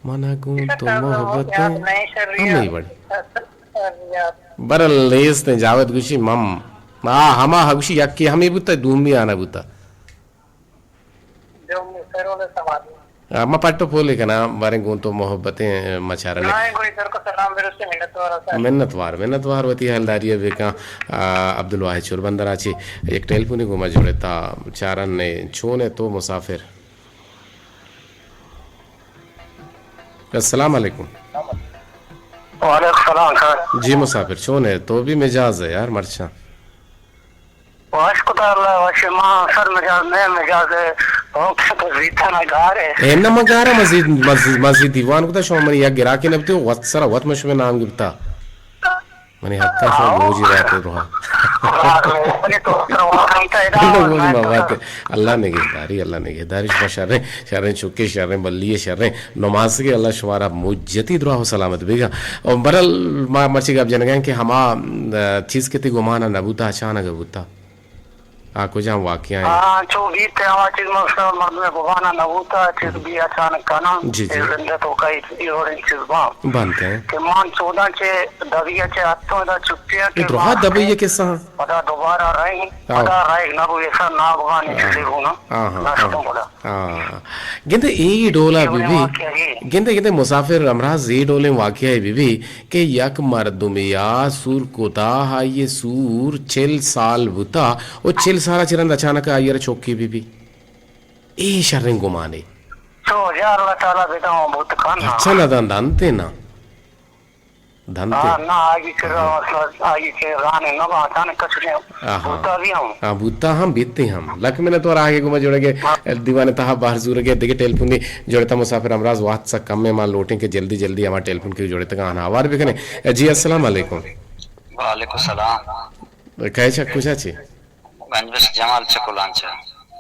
من گوں تو محبت، ہمے وڑ۔ برل نیست جاوید گوشی مم۔ آ، ہما گوشی یکی ہمے بوتا، دومی آنا بوتا۔ آ، ما پٹ ءُ پولے کناں، باریں گوں تو محبتیں مچارنے۔ منتوار، منتوار وتی حالداری ءَ بکن۔ آ، عبدالواحد شوربندر ءَ چہ یک ٹیلیفونے گوں ما جوڑتا، چارن نے چون ئے تو مسافر؟ السلام علیکم۔ وعلیکم السلام سر۔ جی مسافر، چون ئے؟ تو بھی مجاز ئے یار مرچاں۔ وش کتا اللہ وش، ما سر مجاز، مئے مجاز ءَ تو زیتاں گار ئے۔ اے نہ ما گار آں، ما زی، ما زی، ما زی دیوان کتا، شما منی یک گراکے نہ بوتے، وت سرا وت من شمئے نام گپتا۔ منی حقا شما گوجی بات ءَ رہا۔ اللہ نگہداری، اللہ نگہداری، شما شریں، شریں چکے، شریں بلی، شریں نماسگے، اللہ شمارا مجتی دراہ و سلامت بیگا۔ اور برل ما مرچی گپ جنگا کہ ہما، آ، چیز کہ تی گمانا نبوتا، اچانک بوتا۔ آ کجام واقعہ ایں؟ آ، چو بیت ہما چیز مقصد مردم گمانا نبوتا، چیز بی اچانک کنا۔ جی، جی۔ اے زندہ تو کئی اے وڑیں چیز باں۔ بنت ایں۔ کہ مان چوداں چہ دبی ءَ چہ اتوں ادا چھٹی ءَ اے کہ دراہ ما دبئی ءِ قصہ ہاں۔ پدا دوبارہ رہی، آؤ۔ پدا رہی نہ بو ایسا ناگوانی آ۔ چیزے گونا۔ آ، ہاں، نہ ہاں۔ شتوں پدا۔ آ۔ گندے اے ڈولا اے بی وڑیں بی۔ واقعہ اے۔ گندے، گندے مسافر ہمراہ اے ڈولیں واقعہ بی بی کہ یک مردمے آ سور کتا، آئی سور چل سال بوتا، او چل سال چہ رند اچانک آئی را چوکی بی بی۔ اے شریں گمانے۔ تو یا اللہ تعالی بداں بوت کن۔ اچھا نہ دن دنتے نا۔ دنتے۔ ہاں، نہ، آگی کرا، مطلب، آگی کے رانے نہ باتان کچھ نے۔ آہا۔ بوتا بھی ہم۔ ہاں، بوتا ہم، بیتے ہم۔ لک منت وار آگے گما جوڑے گے، ہاں۔ دیوان تہا باہر زور گے، دیگه ٹیلیفونی جوڑتا مسافر امراض وقت سا کم ہے، ما لوٹیں کہ جلدی جلدی ہما ٹیلیفون کے جوڑے تک آنا آوار بکنے۔ جی، السلام علیکم۔ وعلیکم السلام۔ کہے چک کجا چی؟ گنج بخش جمال چہ کلانچہ۔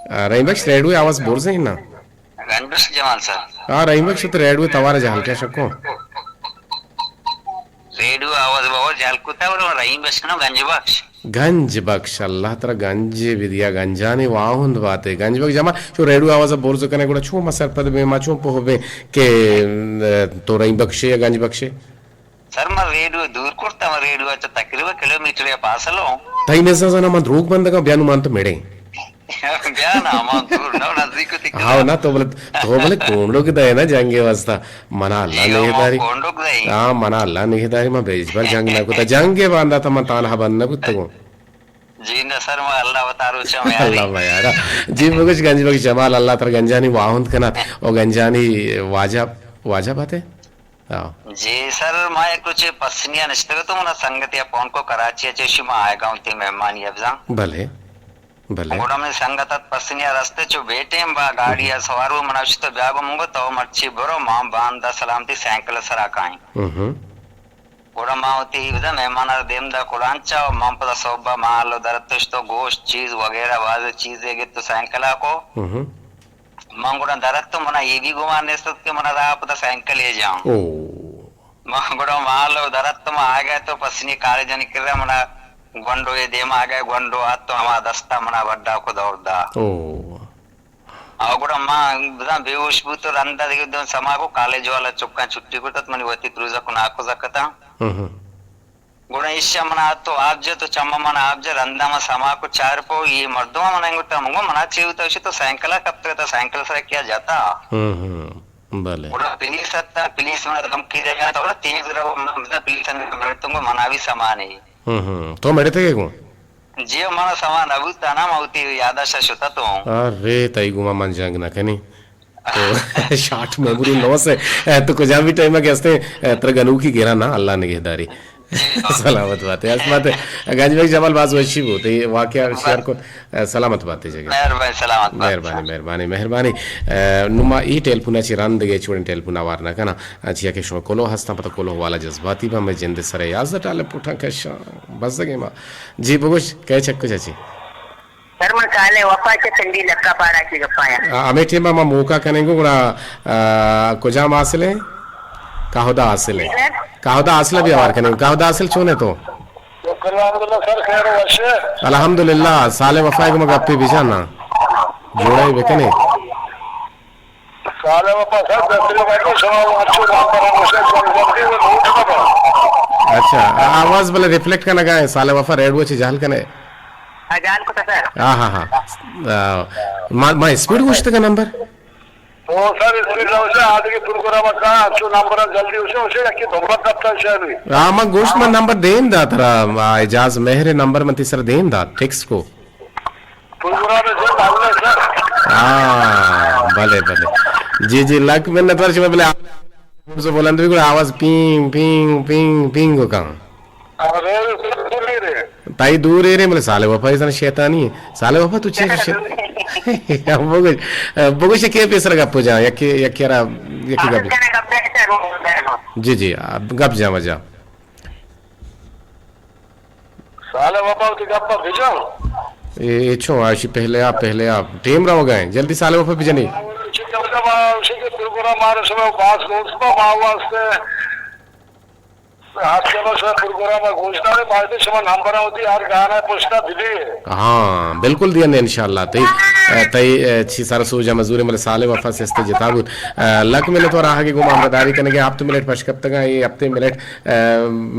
آ، رحیم بخش، ریڈیو آواز برزیں نا؟ گنج بخش جمال سر۔ آ، رحیم بخش تو ریڈیو توار جہل کیا شکو؟ ریڈیو آواز بہت جہل کتا، اور رحیم بخش کنو گنج بخش۔ گنج بخش، اللہ ترا گنج بدیا، گنجانی واہند باتے۔ گنج بخش جمال، چو ریڈیو آواز برز کنے گڑا چون ما سرپد بیں، ما چون پوہ بیں کہ، ام، تو رحیم بخشے یا گنج بخشے؟ سر، من ریڈیو دور کرتا، من ریڈیو چہ تقریباً کلومیٹر یا پاسل ہوں۔ تئی نزا زنا من دروگ بندگاں، بیا نو من تو مڑیں۔ بیا نا، من دور نہ، نزدیک تی۔ ہاں، نہ تو بلے، تو بلے کونڈوک دے نا جنگے واسطہ۔ منا اللہ نگہداری۔ کونڈوک دے۔ ہاں، منا اللہ نگہداری، من بیج بر جنگ نہ کتا۔ جنگے باندا تا من تانہا بند نہ بوتگوں۔ جی نہ سر، ما اللہ وتارو چم یاری۔ اللہ ما یارا۔ جی بگوش گنج بخش جمال، اللہ تر گنجانی واہند کنات۔ او گنجانی واجہ، واجہ باتے؟ ہاں۔ جی سر، ما یک روچے پسنی ءَ نشتگ اتوں، منا سنگتے ءَ پون کو کراچی ءَ چہ، شما آئیگا اوں تئی مہمانی ءَ بزاں۔ بلے، بلے۔ گڑا منی سنگت ات پسنی ءَ رستے چو بے ٹیم با گاڑی ءَ سوار بو، منا گوشت بیا گو، من گو تو مرچی برو، ما باندا سلامتی سائیکل ءِ سرا کائیں۔ ہم۔ گڑا ما وتی بزاں مہمان ءَ دیم دا کلانچا، و من پدا صبح مال و درتش تو گوشت چیز وغیرہ باز چیزے گت تو سائیکل ءَ کو۔ ہم۔ من گڑا در اتوں، منا اے بھی گمان نیست ات کہ منا راہ پدا سائیکل ءَ جاں۔ او۔ من گڑا مال و در اتوں، من آگا تو پسنی کالجانی کرا منا گونڈو ءِ دیم آگا، گونڈو آت تو ہما دستا منا بڈا کو دور دا۔ او۔ او گڑا من بزاں بے ہوش بوت و رندا دگہ دن سما کو کالج والا چکاں چھٹی کرتت، منی وتی کروزا کو ناکوزا کتاں۔ ہم ہم۔ گڑا ایشاں منا تو آپ جت و چماں منا آپ جت، رندا من سما کو چار پو، یہ مردم منا گوتا، من گو منا چے ہوتا؟ اشی تو سائیکل کپتگتا، سائیکل سرا کیا جتا؟ ہم ہم، بلے۔ گڑا پولیس اتا، پولیس منا دھمکی دیا، تو گڑا تیز رو، من بزاں پولیس نے مرتوں گو منا بھی سما نہیں۔ ہم ہم، تو مڑتگے گوں؟ جی، منا سما نہ بوتا نا، من وتی یاداشا شتا تو۔ ارے، تئی گوما من جنگ نہ کنی۔ تو شارٹ میموری نو سے، اے، تو کجام بھی ٹائم کہ ہستے، اے، ترا گنوکی گرا نا، اللہ نگہداری۔ سلامت بات ہے۔ اس بات ہے، گنج بخش جمال باز وشی بوت، یہ واقعہ شیئر کو، اے، سلامت بات ہے جگہ۔ مہربانی، سلامت بات۔ مہربانی، مہربانی، مہربانی۔ اے، نما ای ٹیلیفون چی رند گئے، چوڑیں ٹیلیفون آوار نہ کنا۔ اچھا کہ شما کلو ہستاں، پتہ کلو والا جذباتی با، میں جند سرے یازدہ ٹالے پٹھاں کشاں۔ بزگیں ما۔ جی بگوش، کئے چک کجا چی؟ سر، من صالح وفا چہ پنڈی لکا پارا چی گپایا۔ آ، ہمے ٹیم ما موقع کنیں گو گڑا، آ، کجام حاصل ہے؟ کہدا حاصل ہے۔ جی سر۔ کہدا حاصل بھی آوار کنیں گو۔ کہدا حاصل چون ہے تو؟ شکر الحمدللہ سر، خیر و وش ہے۔ الحمدللہ، صالح وفا کو مگا پہ بجانا۔ جوڑا ہی بکنے۔ سالے وفا سر، بہترین بات ہے، شما وہ اچھو نام پر ہم اسے جلدی جلدی وہ نوٹ نہ کرو۔ اچھا، آ-، آواز بلے ریفلیکٹ کنگا ہے، سالے وفا ریڈیو چی جہل کنے۔ ہاں، جہل کو تھا سر۔ ہاں، ہاں، ہاں۔ آ، ما، ما اسپیڈ گوشت کا نمبر؟ او سر، اسپیڈ نہ اسے، آدھے کے پروگرام کا اچھو نمبر جلدی اسے، اسے یکی دھوکہ کرتا ہے شاید بھی۔ ہاں، ما گوشت ما نمبر دین دا ترا، آ، اعجاز مہر نمبر من تیسرا دین دا، ٹیکسٹ کو۔ پروگرام ہے سر، معلوم ہے سر۔ ہاں، بلے، بلے۔ جی، جی، لک منت وار شما بلے۔ آواز بلند بھی گڑا آواز پینگ، پینگ، پینگ، پینگ کو کام۔ ارے، سر، دور ہی رہے۔ تائی دور ہی رہے، بلے سالے وفا ایسا شیطانی ہے۔ سالے وفا تو چیز شے-، بگوش، بگوش کے پیسر گپ ہو جا، یکی، یکی را، یکی گپ۔ جی، جی، گپ جا مجا۔ سالے وفا وتی گپ ءَ بجن۔ اے، اے چون آشی پہلے آ، پہلے آ، ٹیم روگ ءَ ایں۔ جلدی سالے وفا بجنی۔ پروگرام مارا شما باز دوست با، ما واسطے ہر شما شما پروگرام ءَ گوش دارے، باید شما نمبر ہوتی ہر گانا پشتا بدی۔ ہاں، بالکل دینے انشاءاللہ۔ تئی، تئی، چی سر سوج ءَ مزور مل سالے وفا سستے جتا بود۔ لک منت وار آہگے گوں ما ہمراہداری کنگے، ہفت منٹ پش کپتگاں، اے ہفتے منٹ ءَ،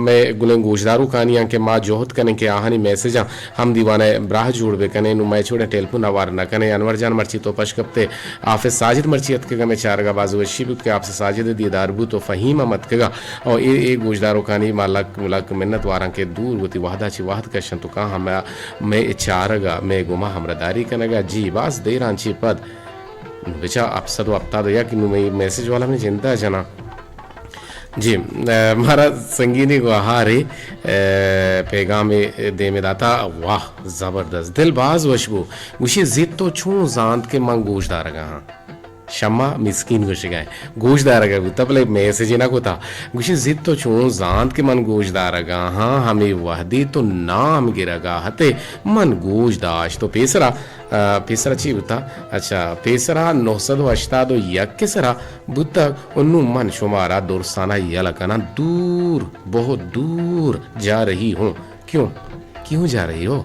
مئے گلیں گوشداروکانی آں کہ ما جہد کنیں کہ آہانی میسجاں ہم دیوان ءَ براہ جوڑ بہ کنیں، نوں مئے چوڑیں ٹیلپون ہوار نہ کنیں۔ انور جان مرچی تو پش کپتے، حافظ ساجد مرچی اتکگ ءَ مئے چارگ ءَ باز وشی بوت کہ حافظ ساجد ءِ دیدار بوت و فہیم ہم اتکگ ءَ۔ او اے، اے گوشداروکانی ما لک، لک منت واراں کہ دور وتی وہد ءَ چہ وہد کشنت و کاہاں مئے، مئے چارگ ءَ، مئے گوما ہمراہداری کنگ ءَ۔ جی، باز دیراں چہ پد بچا ہپت سد و ہپتاد و یک نوں مئے میسج والا منی جند ءَ جناں۔ جی، ءَ، مارا سنگینی گوہارے، ءَ، پیغامے دیم ءَ داتا، واہ، زبردست، دل باز وش بو۔ گوشی، زیت تو چون زانت کہ من گوش دارگا ہاں؟ شما مسکین گوشگا ہے۔ گوش دارگا بوتا، بلے میسج نہ کتا۔ گوشی، زیت تو چون زانت کہ من گوش دارگا ہاں؟ ہمے وہدی تو نام گرگا ہتے، من گوش داشت و پیسرا ءَ، پیسرا چی بوتا؟ اچھا، پیسرا نو سد و ہشتاد و یک ءِ سرا بوتگ و نوں من شمارا درستانا یلہ کناں، دور، بہت دور جا رہی ہوں۔ کیوں؟ کیوں جا رہی ہو؟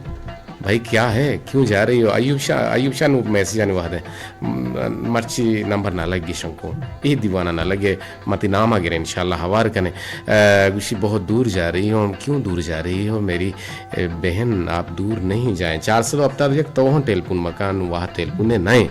بھائی کیا ہے؟ کیوں جا رہی ہو؟ ایوب شاہ، ایوب شاہ نوں میسجانی وہد ءَ۔ م-، مرچی نمبر نہ لگی شنکو۔ اے دیوانہ نہ لگے۔ ما تئی نام ءَ گریں، انشاءاللہ ہوار کنیں۔ ءَ، گوشی، بہت دور جا رہی ہوں۔ کیوں دور جا رہی ہو میری، ءَ، بہن؟ آپ دور نہیں جائیں۔ چار سد و ہپتاد و یک تو ہوں ٹیلپون مکن، واہ ٹیلپون نہ ایں۔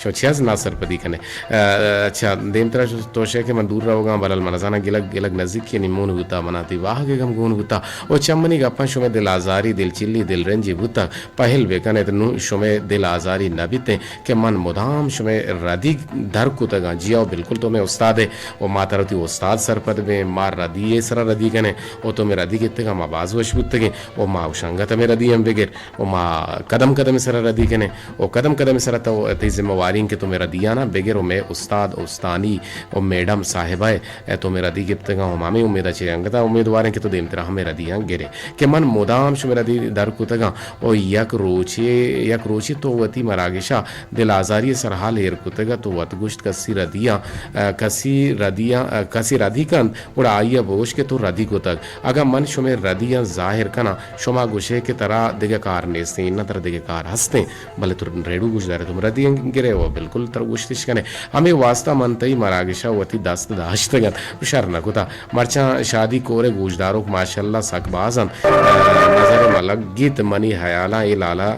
شو چیز نا سرپدی کنے۔ ءَ، اچھا، دیم ترا شو تو شے کہ من دور روگاں، بلال من زاناں گلگ، گلگ نزیکی نمون بوتا، منا تئی واہگ گم گون بوتا۔ او چمنی گپاں شمے دل آزاری، دل چلی، دل رنجی بوتا۔ پہل بہ کن ات، نوں شمئے دل آزاری نہ بیت انت کہ من مدام شمئے ردی در کتگاں۔ جی ہو، بالکل تو مئے استاد ئے و ما ترا وتی استاد سرپد بیں، ما ردی ءِ سرا ردی کنیں و تو مئے ردی گپتگاں، ما باز وش بوتگیں و ما وش انگت ہمے ردی ہم بگر و ما قدم قدم ءِ سرا ردی کنیں و قدم قدم ءِ سرا تو تئی ذمہ واری انت کہ تو مئے ردیانا بگر و مئے استاد، استانی و میڈم صاحبہ ءَ ءَ تو مئے ردی گپتگاں، ہم ہمے امیدا چہ انگتا امیدواریں کہ تو دیمترا ہمے ردیاں گرے کہ من مدام شمئے ردی در کتگاں و یک روچے، یک روچے تو وتی مراگشا دل آزاری سرحال ایر کتگ ات و وت گوشت کسی ردیاں، ءَ، کسی ردیاں، ءَ، کسی ردی کنت گڑا آئیا بگوش کہ تو ردی کتگ۔ اگاں من شمئے ردیاں ظاہر کناں، شما گوشے کہ ترا دگہ کار نیستیں، اناں ترا دگہ کار ہستیں۔ بلے تو ریڈو گوشدارے، تو مرا دیاں گرے و بالکل ترا گوشتش کنے۔ ہمے واسطہ من تئی مراگشا وتی دست داشتگ ات و شر نہ کتا۔ مرچاں شادی کورے گوشداروک ماشاءاللہ سک باز انت۔ نظر ملگیت منی حیالاں اے لالا،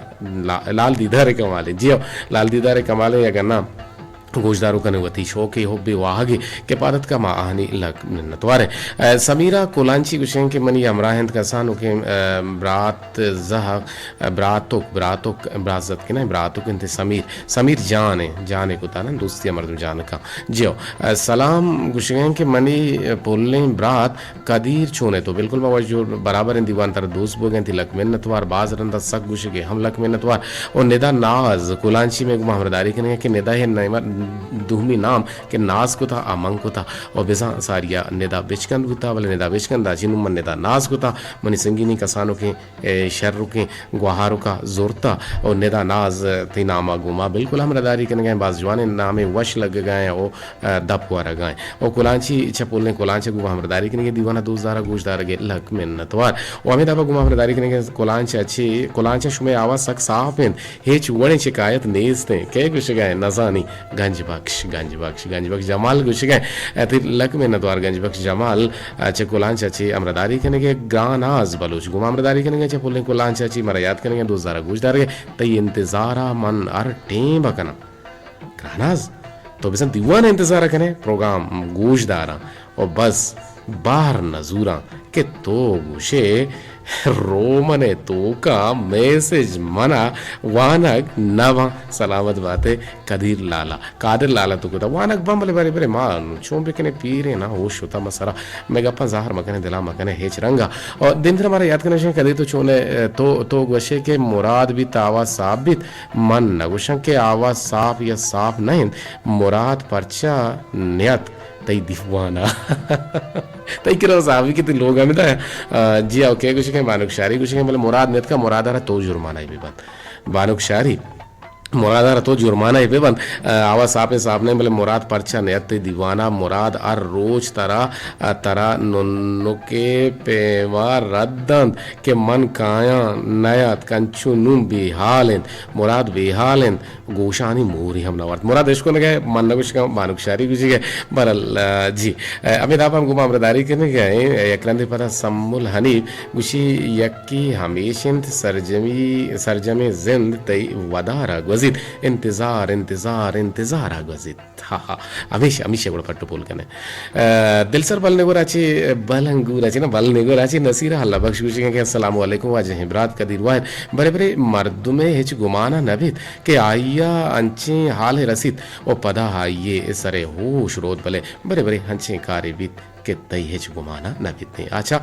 لا-، لال دیدار کمالیں۔ جی ہو، لال دیدار کمالیں اگر نہ گوشداروکانی وتی شوقے حبے واہگے کہ پاد اتکا ما آہانی لک منتواریں۔ ءَ، سمیرہ کولانچی گوشیں کہ منی ہمراہ انت کسانوکیں، ءَ، برات زہگ، ءَ، براتک، براتک، برات زتک نہ، براتک انت سمیر، سمیر جان ایں، جانے کتا نہ، دوستی مردم جان کن۔ جی ہو، ءَ، سلام گوشگیں کہ منی پلیں برات قدیر چونے تو؟ بالکل ما وش جوڑ برابر انت دیوان تر دوست بوگیں تی لک منتوار، باز رندا سک گوشگے ہم لک منتوار۔ او ندا ناز کولانچی میں گما ہمراہداری کنگے کہ ندا ہے نیمر دومی نام کہ ناز کتا، آ من کتا۔ و بزاں ساریا ندا بچکند بوتا، بلے ندا بچکند ءَ چہ نوں من ندا ناز کتا۔ منی سنگینی کسانکیں، اے، شرکیں، گوہارکا زرتا و ندا ناز تئی ناما گوما بالکل ہمراہداری کنگا ایں، باز جوانیں نامے وش لگگا ایں و، اے، دپ ورگا ایں۔ و کلانچی چہ پلیں کلانچ گوما ہمراہداری کنگے، دیوانا دوست دارا گوش دارگے لک منتوار۔ و ہمے دپا گوما ہمراہداری کنگے کلانچ چی، کلانچ شمے آواز سک صاف انت۔ ہچ وڑیں شکایت نیست انت۔ کئے گوشگا انت؟ نزانی۔ گنج بخش، گنج بخش، گنج بخش جمال گوشگا انت۔ تئی لک منتوار گنج بخش جمال، چہ کلانچ چی ہمراہداری کنگے۔ گراناز بلوچ گوما ہمراہداری کنگے، چہ پلیں کلانچ چی مارا یاد کنگے، دوست دارا گوش دارگے۔ تئی انتظارا من ہر ٹیم کناں۔ گراناز، تو بزاں دیوان ءِ انتظار ءَ کن ئے، پروگرام گوش داراں و بس بہر نہ زوراں کہ تو گوش ئے رومن ءِ توکا میسج من ءَ وانگ نہ باں۔ سلامت بات ئے قدیر لالا، قادر لالا تو کتا وانگ باں، بلے بارے بارے ما چون بہ کنیں، پیریں نا، ہوش شتا ما سرا، مئے گپاں زہر مہ کن ئے، دلا مہ کن ئے ہچ رنگا۔ و دیمترا مارا یاد کنگ شیں قدیر تو چون ئے، تو، تو گوش ئے کہ مراد بیت آواز صاف بیت، من نہ گوشاں کہ آواز صاف یا صاف نہ انت، مراد پرچا نیت تئی دیوان ءَ؟ تئی کرا صافی کہ تئی لوگ ہمدا۔ آ، جی آؤ، کئے گوشگے؟ بانک شاری گوشگے، بلے مراد نیت کا، مراد ءَ را تو جرمانہ بہ بند۔ بانک شاری، مراد ءَ را تو جرمانہ بہ بند۔ آ، آواز صاف صاف نہ، بلے مراد پرچا نیت تئی دیوان ءَ؟ مراد ہر روچ ترا، آ، ترا ننکے پیما رد دنت کہ من کایاں نیاتک، انچو نوں بے حال انت۔ مراد بے حال انت، گوشانی موری ہم نہ وارت۔ مراد اشکنگ ءَ، من نہ گوشگاں، بانک شاری گوشگ ءَ۔ بہرحال، آ، جی، آ، ہمے داب ءَ ہم گوں ما ہمراہداری کنگ ءَ ایں۔ یک رندے پدا سمل حنیف گوشی، یکے ہمیش انت، سرجمی، سرجمیں زند تئی ودار ءَ گوزیت۔ انتظار، انتظار، انتظار ءَ گوزیت۔ ہا ہا، ہمیش، ہمیش گڑا پٹ و پول کن ئے۔ آ، دلسر بل نگور ءَ چہ، بل انگور ءَ چہ نہ، بل نگور ءَ چہ نصیر اللہ بخش گوشگ ءَ کہ السلام علیکم واجہ برات قدیر واحد، برے برے مردمے ہچ گمان ءَ نہ بیت کہ آئی ءَ انچیں حالے رسیت و پدا آئی ءِ سر ءِ ہوش روت، بلے برے برے انچیں کارے بیت کہ تئی ہچ گمان ءَ نہ بیتیں۔ آ چہ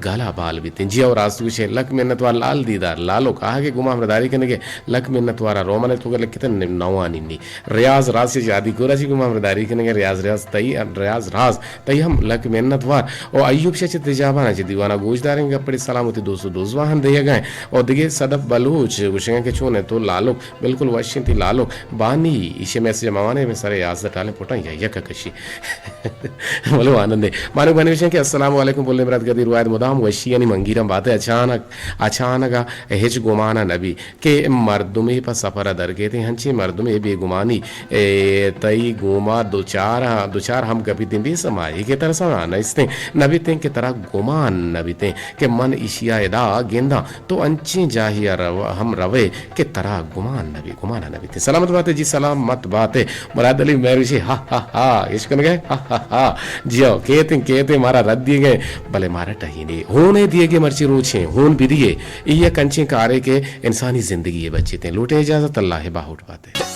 گل ءَ بال بیتیں۔ جی او راست گوشے، لک منت وار لال دیدار، لالوک، آہگے گوں ما ہمراہداری کنگے، لک منت وار۔ رومن ءَ تو لکھتے نوانی نی۔ ریاض راز چہ جادی کور ءَ چہ گوں ما ہمراہداری کنگے، ریاض ریاض تئی، ریاض راز تئی ہم لک منت وار۔ او ایوب شاہ چہ تجابان ءَ چہ دیوان ءَ گوش داریں، گپ پڑی سلامتی دوست و دوزواہن دیگ ءَ ایں۔ او دگہ صدف بلوچ گوشگ ءَ کہ چون ئے تو لالوک؟ بالکل وش انت لالوک۔ بانی ایشی میسج موانے، میں سر یازدہ ٹالیں پٹاں یا یک کشی۔ بلے وانندے۔ مانک بانی گوشن کہ السلام علیکم، پلیں برات قدیر واحد، مدام وشی یعنی منگیراں بات ئے۔ اچانک، اچانک ءَ ہچ گمان ءَ نبی کہ مردمے پہ سفر ءَ درکیت، ہنچیں مردمے بے گمانی، اے، تئی گوما دوچار، دوچار ہم کپیتیں، بے سمائی کہ ترساں نہ استیں، نبیتیں کہ ترا گمان نبیتیں کہ من ایشی ءَ ادا گنداں۔ تو انچیں جاہے ءَ رو-، ہم روئے کہ ترا گمان نہ بی، گمان نہ بیت۔ سلامت بات ئے جی، سلامت بات ئے۔ مراد علی مہروشی، ہا ہا ہا، اش کنگ ءَ، ہا ہا ہا۔ جی ہو، کیتیں، کیتیں مارا رد دیگ ءَ، بلے مارا ٹہینے۔ ہون ءَ دیگ ءَ مرچی روچیں، ہون بدیے۔ اے یک انچیں کارے کہ انسانی زندگی ءَ بچیتیں۔ لوٹیں اجازت، اللہ ءِ باہوٹ بات ئے۔